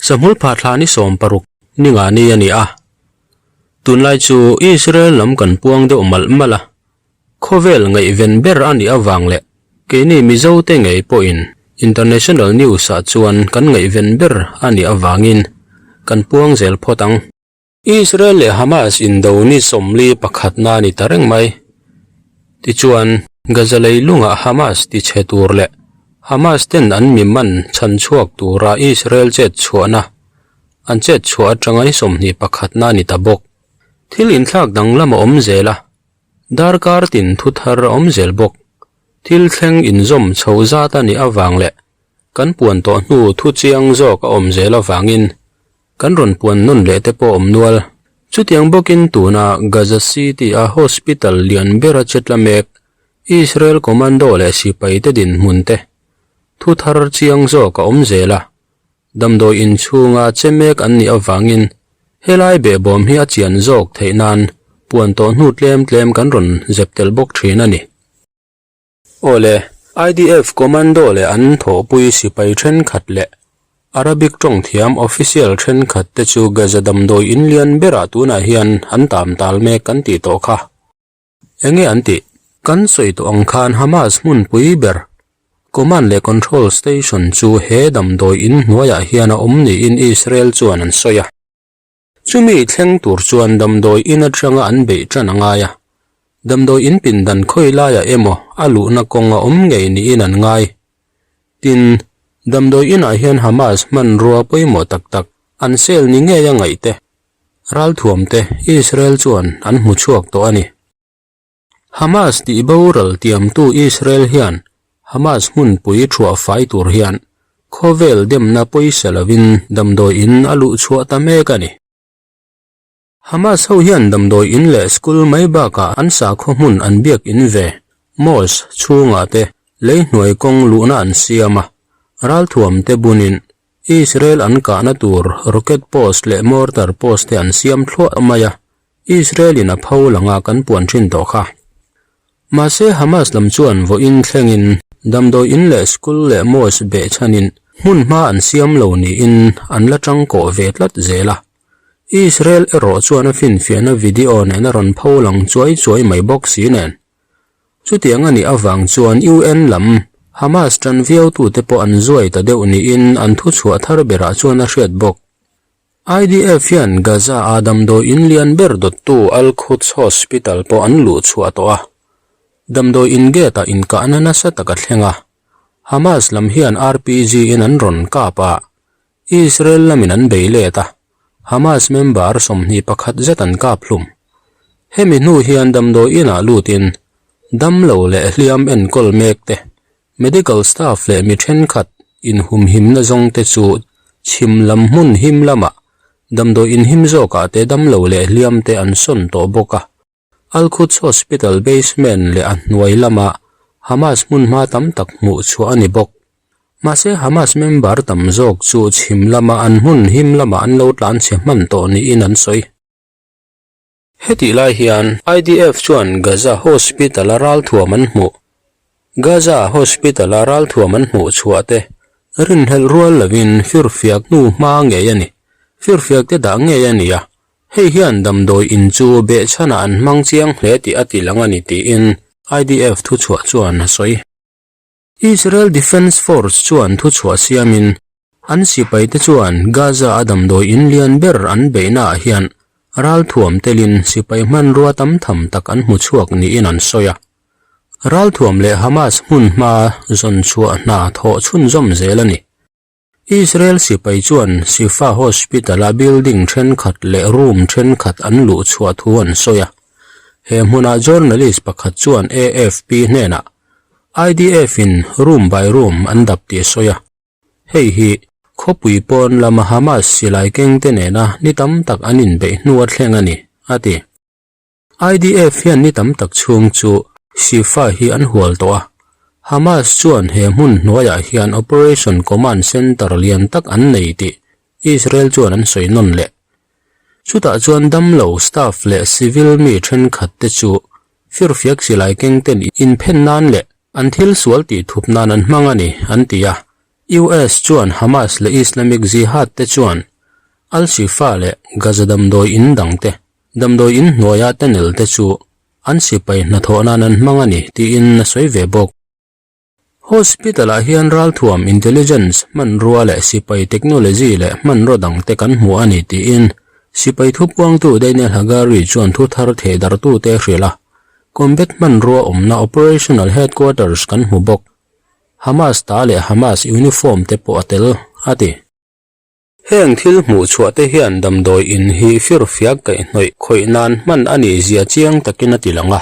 Sahmul phah thla ni 16 ni nga ni a ni a. Tunlai chu Israel lam kan puang deuh malh malh a, khawvel ngaihven ber a nih avang leh keini Mizo te ngei pawhin international news ah chuan kan ngaihven ber a nih avangin kan puang zel phawt ang. Israel leh Hamas indo ni 41 na a ni ta reng mai. Tichuan, Gaza leilungah Hamas ti chhe tur leh Hamas ten an mi man chhan chhuak tura Israel chet chhuahna an chet chhuah atanga ni 21 na a ni ta bawk. Thil inthlak danglam a awm zel a, darkar tin thu thar a awm zel bawk. Thil thleng inzawm chho zat a nih avang leh kan puan tawh hnu thu chiang zawk a awm zel avangin Kan rawn puan nawn leh te pawh awm nual. Chutiang bawkin tuna Gaza City-a hospital lian bera che tla mek Israel commando leh sipaite dinhmun te thu thar chiang zawk a awm zel a, damdawi inchhunga che mek an nih avangin helai behbawm hi a chian zawk theih nan puan tawh hnu tlem tlem kan rawn zep tel bawk thin a ni. Awle, IDF commando leh an thawhpui sipai thenkhat leh Arabic tawng thiam official thenkhat te chu Gaza damdawi in lian berah tunah hian an tam tal mek kan tih tawh kha. Enge an tih? Kan sawi tawh ang khan Hamas hmunpui ber Command leh Control Station chu he damdawi in hnuaiah hian a awm niin Israel chuan an sawi a. Chumi thleng tur chuan damdawi in atanga an beih tan a ngai a, damdawi in pindan khawi laiah emaw a luhna kawng a awm ngei niin an ngai. Tin, damdawi inah hian Hamas hmanrua pawimawh tak tak an sel ni ngei a ngaih te, ralthuam te Israel chuan an hmu chhuak tawh a ni. Hamas tih boral tiamtu Israel hian Hamas hmunpui thuah fai tur hian khawvel demna pawisa lovin damdawi in a luh chhuah ta mek a ni. Hamas ho hian damdawi in leh school mai bakah an sakhaw hmun an biak in ve, mosque, chhungah te lei hnuai kawng luhna an siam a, ralthuam te bunin Israel an kahna tur rocket post leh mortar post te an siam thluah mai a. Israel in a pho langa kan puan thin tawh kha. Mahse Hamas lam chuan vawiin thlengin damdawi in leh school leh mosque beh chhanin hmun hma an siam lo niin an la tangkawh ve tlat zel a. Israel erawh chuan a finfiahna video nen a rawn pho lang chuai chuai mai bawk si nen. Chutiang a nih avang chuan UN lam Hamas tan viautute pawh an zuai ta deuh niin an thuchhuah thar berah chuan a hriat bawk. IDF hian Gaza-a damdawi in lian ber dawttu Al-Quds Hospital pawh an luh chhuah tawh a. Damdawi in gate-ah inkahna nasa tak a thleng a. Hamas lam hian RPG in an rawn kap a, Israel lamin an bei let a, Hamas member 21 zet an kap hlum. Hemi hnu hian damdawi inah lutin damlo leh hliam enkawl mek te Medical staff leh mi thenkhat inhumhimna zawng te chu chhim lam hmun him lamah damdawi inhim zawkah te damlo leh hliam te an sawn tawh bawk a. Al-Quds Hospital basement leh a hnuai lamah Hamas hmunhma tam tak hmuh chhuah a ni bawk. Mahse Hamas member tam zawk chu chhim lama an hmun him lamah an lo tlanchhe hman tawh niin an sawi. Hetih lai hian IDF chuan Gaza Hospital-a ralthuam an hmuh. Gaza Hospital-a ralthuam an hmuh chhuah te rinhlelh rual lovin firfiak hnu hma ngei a ni. Firfiak te dah ngei a ni a, hei hian damdawi in chu behchhanah an hmang chiang hle tih a ti lang a ni tiin IDF thuchhuah chuan a sawi. Israel Defense Force chuan thuchhuah siamin an sipaite chuan Gaza-a damdawi in lian ber an beihnaah hian ralthuam telin sipai hmanrua tam tham tak an hmu chhuak niin an sawi a. Ralthuam leh Hamas hmun hma zawn chhuah hna thawh chhunzawm zel a ni. Israel sipai chuan Shifa Hospital-a building thenkhat leh room thenkhat an luh chhuah thu an sawi a. He hmunah journalist pakhat chuan AFP hnenah IDF-in room by room an dap tih a sawi a. Hei hi khawpui pawn lama Hamas silai kengte nena ni tam tak an inbeih hnu a thleng a ni, a ti. IDF hian ni tam tak chhung chu Shifa hi an hual tawh a, Hamas chuan he hmun hnuaiah hian Operation Command Center lian tak an nei tih Israel chuan an sawi nawn leh. Chutah chuan damlo, staff leh civil mi thenkhat te chu firfiak silai keng ten inphen nan leh an thil sual tih thup nan an hmang a ni, an ti a. US chuan Hamas leh Islamic Jihad te chuan Al-Shifa leh Gaza damdawi in dangte damdawi in hnuaia tunnel te chu an sipai hnathawh nan an hmang a ni tiin a sawi ve bawk. Hospital-ah hian ralthuam intelligence hmanrua leh sipai technology leh hmanraw dangte kan hmu a ni tiin sipai thupuangtu Daniel Hagari chuan thu thar thehdarhtute a hrilh a. Combat hmanrua awmna operational headquarters kan hmu bawk. Hamas ta leh Hamas uniform te pawh a tel, a ti. Heng thil hmuh chhuah te hian damdawi in hi firfiak kaihhnawih khawih nan hman a nih zia chiang takin a ti lang a.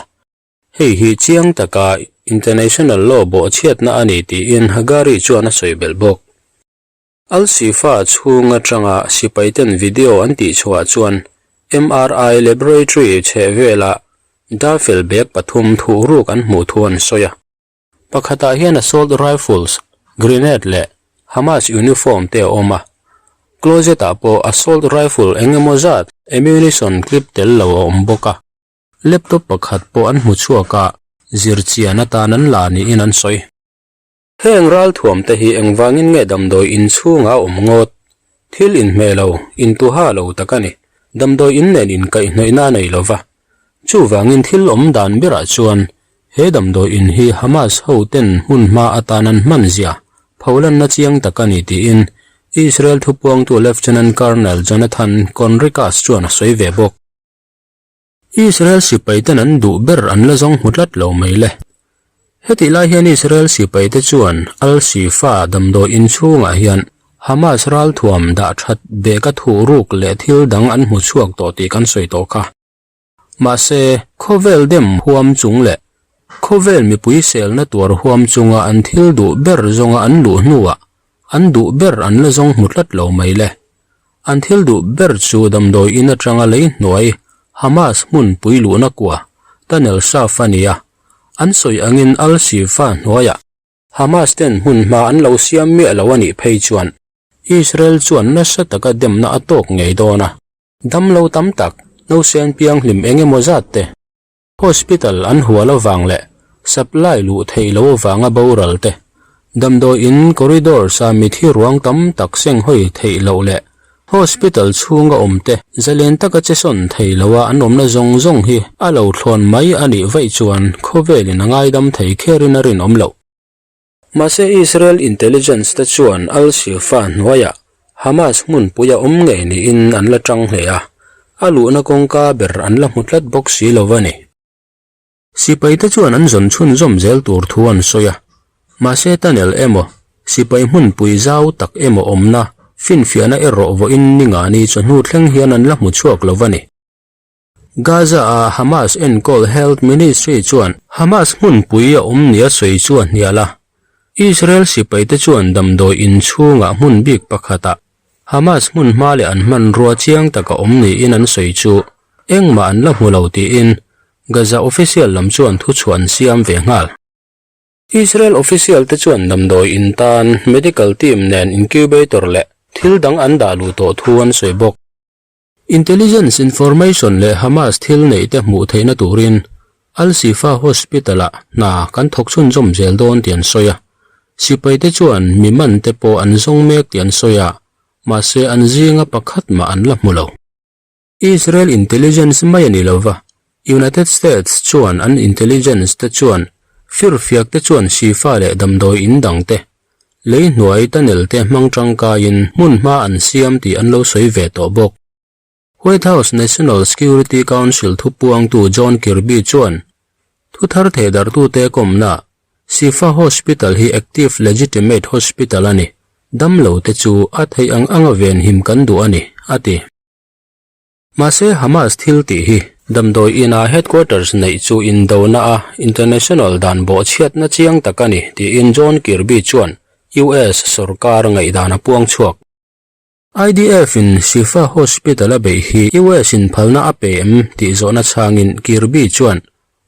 Hei hi chiang taka international law bawhchhiatna a ni tiin Hagari chuan a sawi belh bawk. Al-Shifa chhung atanga sipaiten video an tihchhuah chuan MRI laboratory chhehvelah duffel bag pathum thuhruk an hmuh thu an sawi a. Pakhatah hian assault rifles, grenade leh Hamas uniform te a awm a. Closet-ah pawh assault rifle eng emaw zat ammunition clip tel lo a awm bawk a. Laptop pakhat pawh an hmu chhuak a, zirchian atan an la niin an sawi. Heng ralthuam te hi engvangin nge damdawi in chhungah a awm ngawt? Thil inhmeh lo, intuha lo tak a ni. Damdawi in nen inkaihhnawihna a nei lo va. Chuvangin thil awm dan berah chuan he damdawi in hi Hamas ho ten hmun hma atan an hman zia pholanna chiang tak a ni tiin Israel thupuangtu Lieutenant Colonel Jonathan Conricus chuan a sawi ve bawk. Israel sipaiten an duh ber an la zawng hmu tlat lo mai le. Hetih lai hian Israel sipaite chuan Al-Shifa damdawi inchhungah hian Hamas ralthuam dah that beka thuh ruk leh thil dang an hmu chhuak tawh tih kan sawi tawh kha. Mahse, khawvel dem huam chung leh khawvel mipui selna tuar huam chunga an thil duh ber zawnga an luh hnuah an duh ber an la zawng hmu tlat lo mai le. An thil duh ber chu damdawi in atanga lei hnuai Hamas hmunpui luhna kua tunnel shaft a ni a, an sawi angin Al-Shifa hnuaiah Hamas ten hmun hma an lo siam miah lo a nih phei chuan Israel chuan nasa taka demna a tawk ngei dawn a, damlo tam tak, nausen pianghlim eng emaw zat te. Hospital an hual avang leh supply luh theih loh avanga boral te, damdawi in corridors a mithi ruang tam tak seng hawi theih loh leh hospital chhunga awm te zalen taka che sawn thei loa an awmna zawng zawng hi a lo thlawn mai a nih vaih chuan khawvelin a ngaidam thei kherin a rinawm loh. Mahse Israel intelligence te chuan Al-Shifa hnuaiah Hamas hmunpui a awm ngei niin an la tang hle a, a luhna kawngka ber an la hmu tlat bawk si lo a ni. Sipai te chuan an zawn chhunzawm zel tur thu an sawi a, mahse tunnel emaw, sipai hmunpui zau tak emaw awmna finfiahna erawh vawiin ni nga ni chawhnu thleng hian an la hmu chhuak lo a ni. Gaza-a Hamas enkawl Health Ministry chuan Hamas hmunpui a awm nia sawi chu a hnial a. Israel sipaite chuan damdawi in chhungah hmun bik pakhatah Hamas hmun hma leh an hmanrua chiang taka awm niin an sawi chu engmah an la hmu lo tiin Gaza official lam chuan thuchhuah an siam ve nghal. Israel official te chuan damdawi in tan medical team nen incubator leh thil dang an dah luh tawh thu an sawi bawk. Intelligence information leh Hamas thil neih te hmuh theihna turin Al-Shifa Hospital-ah hna kan thawk chhunzawm zel dawn tih an sawi a. Sipaite chuan mi man te pawh an zawng mek tih an sawi a, mahse an zinga pakhat mah an la hmu lo. Israel intelligence mai a ni lo va, United States chuan an intelligence te chuan firfiak te chuan Shifa leh damdawi in dang te Lei hnuai tunnel te hmang tangkaiin hmun hma an siam tih an lo sawi ve tawh bawk. White House National Security Council thupuangtu John Kirby chuan thu thar thehdarhtute kawmna Shifa Hospital hi active legitimate hospital a ni, damlo te chu a theih ang anga venhim kan duh a ni, a ti. Mahse Hamas thil tih hi damdawi ina headquarters neih chu indona a international dan bawhchhiatna chiang tak a ni tiin John Kirby chuan US sorkar ngaihdan a puang chhuak. IDF in Shifa Hospital a beih hi US in phalna a pe em tih zawhna chhangin Kirby chuan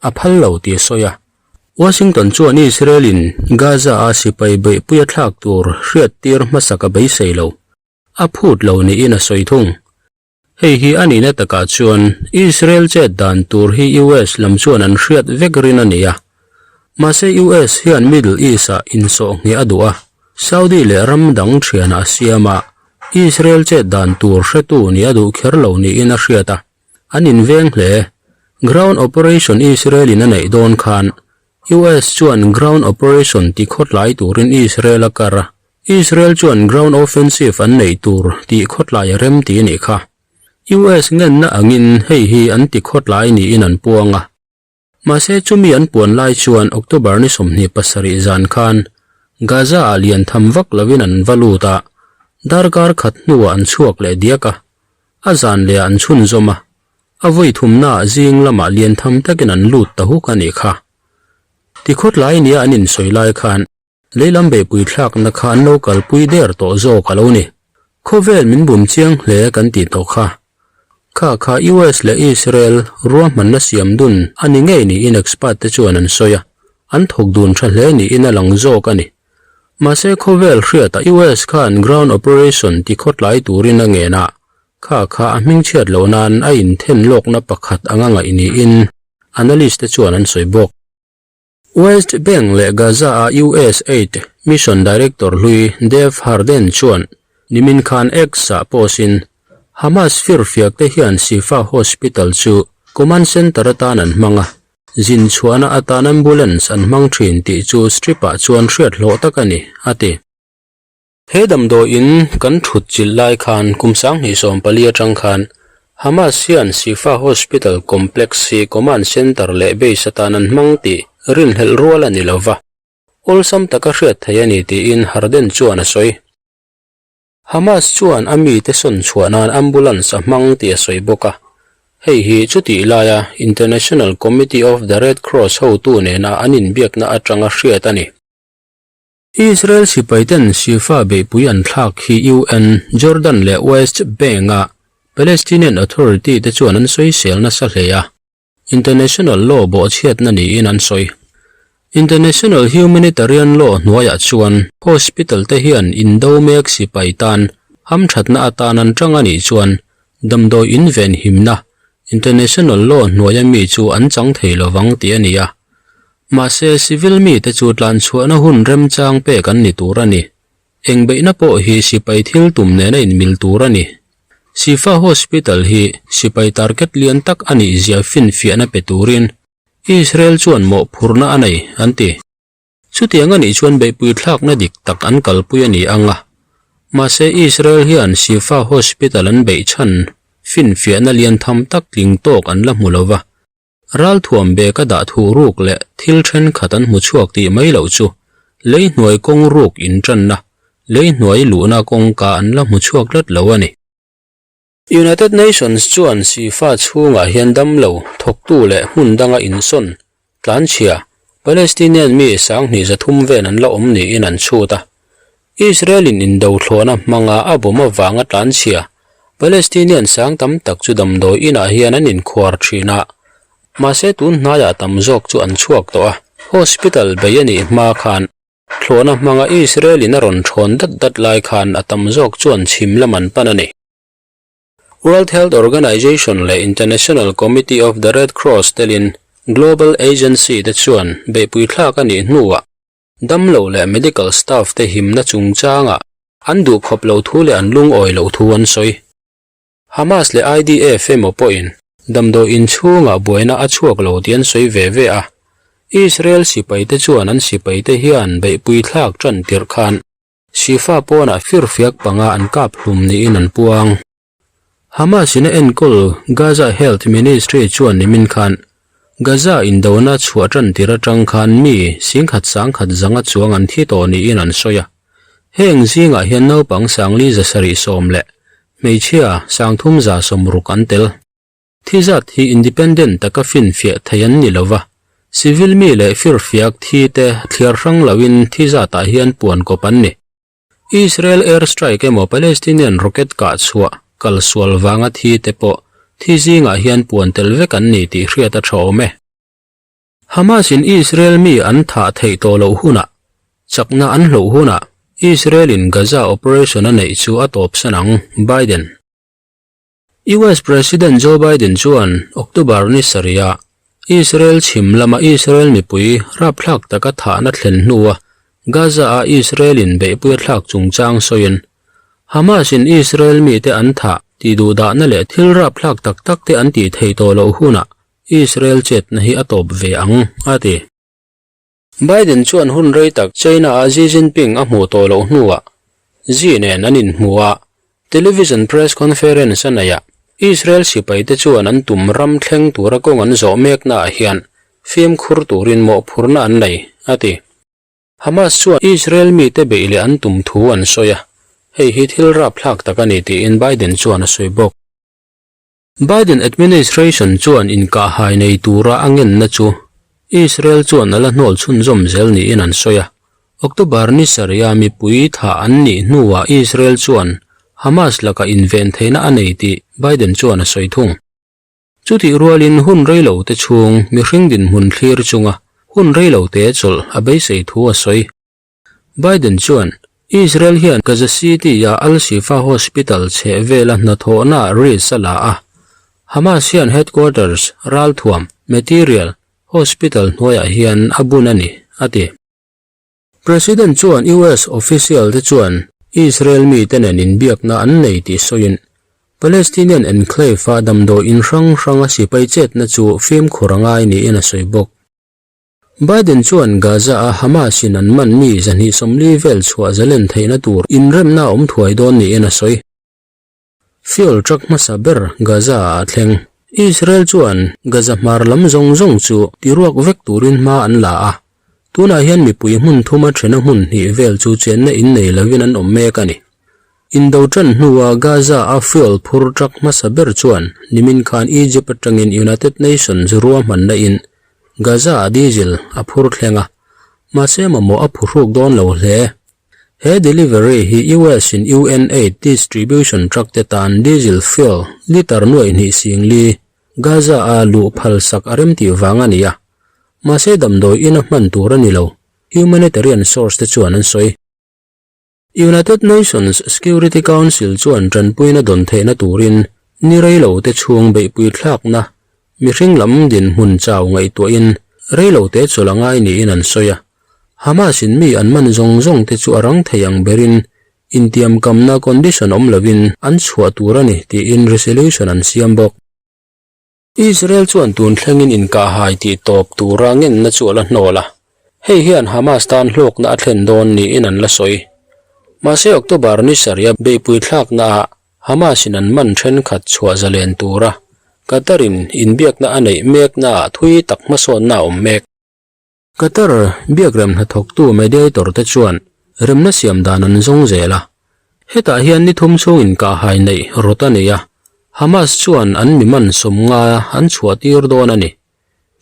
a phal lo tih a sawi a. Washington chuan Israel in Gaza a sipai beihpui a thlak tur hriattir hmasak a beisei lo. A phut lo niin a sawi thung. Hei hi a nihna takah chuan Israel chet dan tur hi US lam chuan an hriat vek rin a ni a. Mahse US hian Middle East-ah insawh ngheh a duh a. Saudi leh ram dang thianah a siam a, Israel chet dan tur hretu nih a duh kher lo niin a hriat a, an inveng hle. Ground operation Israel in a neih dawn khan US chuan ground operation ti khawtlai turin Israel a kar a, Israel chuan ground offensive an neih tur tih khawtlai a rem ti a nih kha. US ngenna angin hei hi an ti khawtlai niin an puang a. Mahse chumi an puan lai chuan October ni 27 zan khan Gaza-ah lian tham vak lovin an va lut a, darkar khat hnuah an chhuak leh diak a, a zan lehah an chhunzawm a, a vawi thumnaah zing lamah lian tham takin an lut ta huk a nih kha. Tikhawtlai nia an insawi lai khan Leilam beihpui thlakna kha an lo kalpui der tawh zawk a lo ni. Khawvel min bum chiang hle kan tih tawh kha. Kha kha US leh Israel ruahmanna siam dun a ni ngei niin expert te chuan an sawi a, an thawk dun tha hle niin a lang zawk a ni. Mahse khawvel hriata US khan ground operation ti khawtlai turin a ngen a, kha kha a hmingchhiat loh nan a inthen lawkna pakhat anga ngaih niin analyst te chuan an sawi bawk. West Bank leh Gaza-a USAID Mission Director hlui Dave Harden chuan nimin khan X-ah post-in, Hamas firfiak te hian Shifa Hospital chu command center atan an hmang a, zin chhuahna atan ambulance an hmang thin tih chu Strip-ah chuan hriat hlawh tak a ni, a ti. He damdawiin kan thut chilh lai khan kum 2014 atang khan Hamas hian Shifa Hospital Complex hi command center leh base atan an hmang tih rinhlelh rual a ni lo va, awlsam taka hriat theih a ni tiin Harden chuan a sawi. Hamas chuan a mite sawn chhuah nan ambulance a hmang tih a sawi bawk a, hei hi chutih laia International Committee of the Red Cross hotu nena an inbiakna atanga hriat a ni. Israel sipaiten Shifa beihpui an thlak hi UN, Jordan leh West Bank-a Palestinian Authority te chuan an sawisel nasa hle a, international law bawhchhiatna niin an sawi. International humanitarian law hnuaiah chuan hospital te hian indo mek sipai tan hamthatna atan an tang a nih chuan damdawi invenhimna international law hnuaia mi chu an chang thei lovang tih a ni a. Mahse, civil mite chu tlanchhuahna hun remchang pek an ni tur a ni. Eng beihna pawh hi sipai thil tum nena inmil tur a ni. Shifa Hospital hi sipai target lian tak a nih zia finfiahna pe turin Israel chuan mawhphurhna a nei, an ti. Chutiang a nih chuan beihpui thlakna dik tak an kalpui a ni ang a. Mahse, Israel hian Shifa Hospital an beih chhan finfiahna lian tham tak tling tawk an la hmu lo va. Ralthuam bag a dah thuh ruk leh thil thenkhat an hmu chhuak tih mai loh chu lei hnuai kawng ruk intanna, lei hnuai luhna kawngka an la hmu chhuak tlat lo a ni. United Nations chuan Shifa chhungah hian damlo, thawktu leh hmun danga insawn, tlanchhia, Palestinian mi 2300 vel an la awm niin an chhut a. Israel-in indo thlawhna hmanga a bawm avanga tlanchhia Palestinian sang tam tak chu damdawi inah hian an inkhuar thin a, mahse tun hnaiah tam zawk chu an chhuak tawh a. Hospital bei a nih hma khan thlawhna hmanga Israel-in a rawn thawn dat dat lai khan a tam zawk chuan chhim lam an pan a ni. World Health Organization leh International Committee of the Red Cross telin global agency te chuan beihpui thlak a nih hnuah Damlo leh medical staff te himna chungchangah an duh khawp lo thu leh an lungawi loh thu an sawi. Hamas leh IDF emaw pawhin damdawi inchhungah buaina a chhuak lo tih an sawi ve ve a. Israel sipaite chuan an sipaite hian beihpui thlak tan tirh khan Shifa pawnah firfiak panga an kap hlum niin an puang. Hamas in a enkawl Gaza Health Ministry chuan nimin khan Gaza indona chhuah tan tir atang khan mi singkhat sangkhat zanga chuang an thi tawh niin an sawi a. Heng zingah hian naupang sangli 710 leh hmeichhia 360 an tel. Thi zat hi independent taka finfiah thei an ni lova, civil mi leh firfiak thi te thliar hrang loin thi zatah hian puan kawp an ni. Israel air strike emaw Palestinian rocket kah chhuah kal sual vanga thi te pawh thi zingah hian puan tel vek an ni tih hriat a tha awm e. Hamas in Israel mi an thah theih tawh loh hunah, chakna an hloh hunah Israel in Gaza operation a neih chu a tawpsan ang, Biden. US President Joe Biden chuan October ni sarihah Israel chhim lama Israel mipui rapthlak taka thahna thlen hnua Gaza-a Israel-in beihpui a thlak chungchang sawiin, Hamas-in Israel mite an thah tih duhdahna leh thil rapthlak tak tak te an tih theih tawh loh hunah Israel chetna hi a tawp ve ang, a ti. Biden chuan hun rei tak China-a Xi Jinping a hmuh tawh loh hnuah Xi nen an inhmu a, television press conference a neih a, Israel sipaite chuan an tum ram thleng tura kawng an zawh meknaah hian fimkhur turin mawhphurhna an nei, a ti. Hamas chuan Israel mite beih leh an tum thu an sawi a, hei hi thil rapthlak tak a ni tiin Biden chuan a sawi bawk. Biden administration chuan inkahhai nei tura a ngenna chu Israel chuan a la hnawl chhunzawm zel niin an sawi a. October ni sarih-a mipui thah an nih hnuah Israel chuan Hamas lakah inven theihna a nei tih Biden chuan a sawi thung. Chutih rualin hun reilote chhung mihring dinhmun thlir chunga hun reilote chawlh a beisei thu a sawi. Biden chuan Israel hian Gaza City-a Al-Shifa Hospital chheh vela hnathawhnaah risk a la a, Hamas hian headquarters, ralthuam, material, hospital hnuaiah hian a bun a ni, a ti. President chuan US official te chuan Israel mite nen inbiakna an nei tih sawiin, Palestinian enclave-a damdawi in hrang hranga sipai chetna chu fimkhur a ngai niin a sawi bawk. Biden chuan Gaza-a Hamas-in an man mi 240 vel chhuah zalen theihna tur inremna a awm thuai dawn niin a sawi. Fuel truck hmasa ber Gaza-ah a thleng. Israel chuan Gaza hmar lam zawng zawng chu tiruak vek turin hma an la a, tunah hian mipui hmun thuma thena hmun hnih vel chu chenna in nei lovin an awm mek a ni. Indo tan hnua Gaza-a fuel phur truck hmasa ber chuan nimin khan Egypt atangin United Nations ruahmanna in Gaza-a diesel a phur thleng a, mahse mamawh a phuhruk dawn lo hle. He delivery hi US in UN aid distribution truck te tan diesel fuel litre nuaih hnih singli Gaza-a luh phalsak a remtih vang a ni a, mahse damdawi ina hman tur a ni lo, humanitarian source te chuan an sawi. United Nations Security Council chuan tanpuina dawn theihna turin ni reilo te chhung beihpui thlakna mihring lam dinhmun chau ngaihtuahin reilo te chawlh a ngai niin an sawi a. Hamas-in mi an man zawng zawng te chu a rang thei ang berin intiamkamna condition awm lovin an chhuah tur a ni tiin resolution an siam bawk. Israel chuan tun thlengin inkahhai tih tawp tura ngenna chu a la hnawl a, hei hian Hamas tan hlawkna a thlen dawn niin an la sawi. Mahse October ni sarih a beihpui thlaknaah Hamas-in an man thenkhat chhuah zalen tura Qatar-in inbiakna a neih meknaah thui tak hmasawnna a awm mek. Qatar biakrem hnathawktu mediator te chuan remna siam dan an zawng zel a, hetah hian ni thum chhung inkahhai neih rawt a nei a, Hamas chuan an mi man sawmnga an chhuah tir dawn a ni.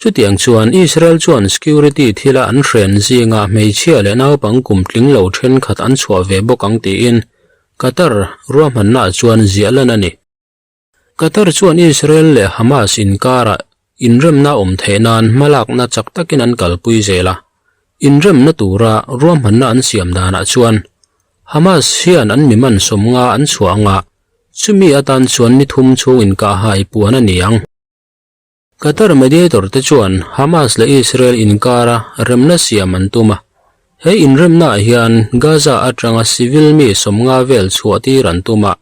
Chutiang chuan Israel chuan security thila an hren zinga hmeichhia leh naupang kum tling lo thenkhat an chhuah ve bawk ang tiin Qatar ruahmannaah chuan ziah lan a ni. Qatar chuan Israel leh Hamas inkarah inremna awm theih nan hmalakna chak takin an kalpui zel a, inremna tura ruahmanna an siam danah chuan Hamas hian an mi man sawmnga an chhuah anga chumi atan chuan ni thum chhung inkahhai puan a ni ang. Qatar mediator te chuan Hamas leh Israel inkara remna siam an tum a, he inremnaah hian Gaza atanga civil mi 50 vel chhuah tir an tum a,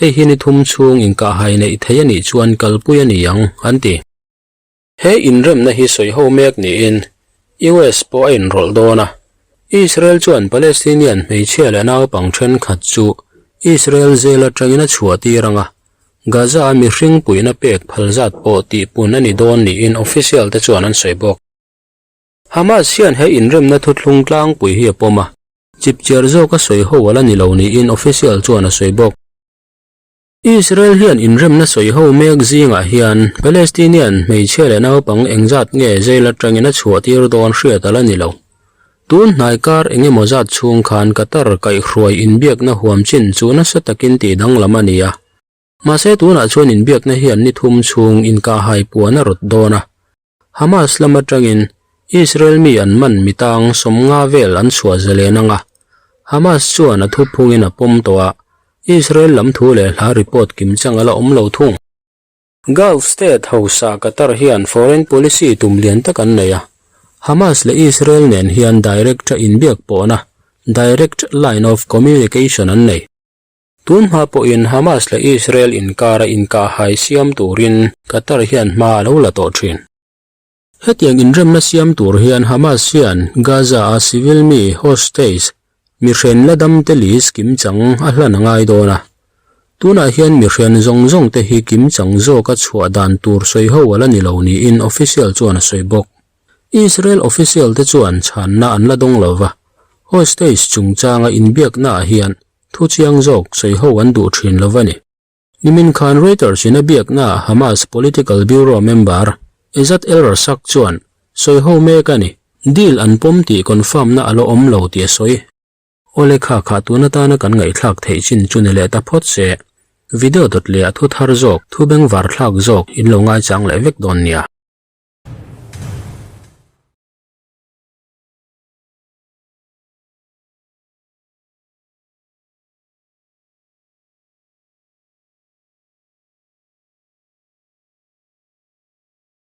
hei hi ni thum chhung inkahhai neih theih a nih chuan kalpui a ni ang, an ti. He inremna hi sawi ho mek niin US pawh a inrawlh dawn a, Israel chuan Palestinian hmeichhia leh naupang thenkhat chu Israel jail atangin a chhuah tir ang a, Gaza-a mihring puihna pek phal zat pawh tihpun a ni dawn niin official te chuan an sawi bawk. Hamas hian he inremna thuthlung tlangpui hi a pawm a, chipchiar zawka sawi ho a la ni lo niin official chuan a sawi bawk. Israel hian inremna sawi ho mek zingah hian Palestinian hmeichhia leh naupang engzat nge jail atangin a chhuah tir dawn hriat a la ni lo. Tun hnai kar engemaw zat chhung khan Qatar kaihhruai inbiakna huam chin chu nasa takin tihdanglam a ni a. Mahse tunah chuan inbiakna hian ni thum chhung inkahhai puan a rawt dawn a. Hamas lam atangin Israel mi an man mi tang 50 vel an chhuah zalen ang a. Hamas chuan a thuphungin a pawm tawh a, Israel lam thu leh hla report kimchang a la awm lo thung. Gulf state hausa Qatar hian foreign policy tum lian tak an nei a. Hamas leh Israel nen hian direct-a inbiak pawhna, direct line of communication, an nei. Tun hma pawhin Hamas leh Israel inkara inkahhai siam turin Qatar hian hma a lo la tawh thin. Hetiang inremna siam tur hian Hamas hian Gaza-a civil mi, hostage, mi hren la damte list kimchang a hlan a ngai dawn a. Tunah hian mi hren zawng zawng te hi kimchang zawka chhuah dan tur sawi ho a la ni lo niin official chuan a sawi bawk. Israel official te chuan chhanna an la dawng lo va, hostage chungchanga inbiaknaah hian thuchiang zawk sawi ho an duh thin lo va ni. Nimin khan Reuters in a biaknaah Hamas Political Bureau member Ezzat El-Rassak chuan sawi ho mek a ni, deal an pawm tih confirm na a la awm lo tih a sawi. Awle kha kha tun atana kan ngaihthlak theih chin chu ni leh ta phawt se, video dawt leh a thu thar zawk, thu bengvar thlak zawk in lo ngaichang leh vek dawn nia.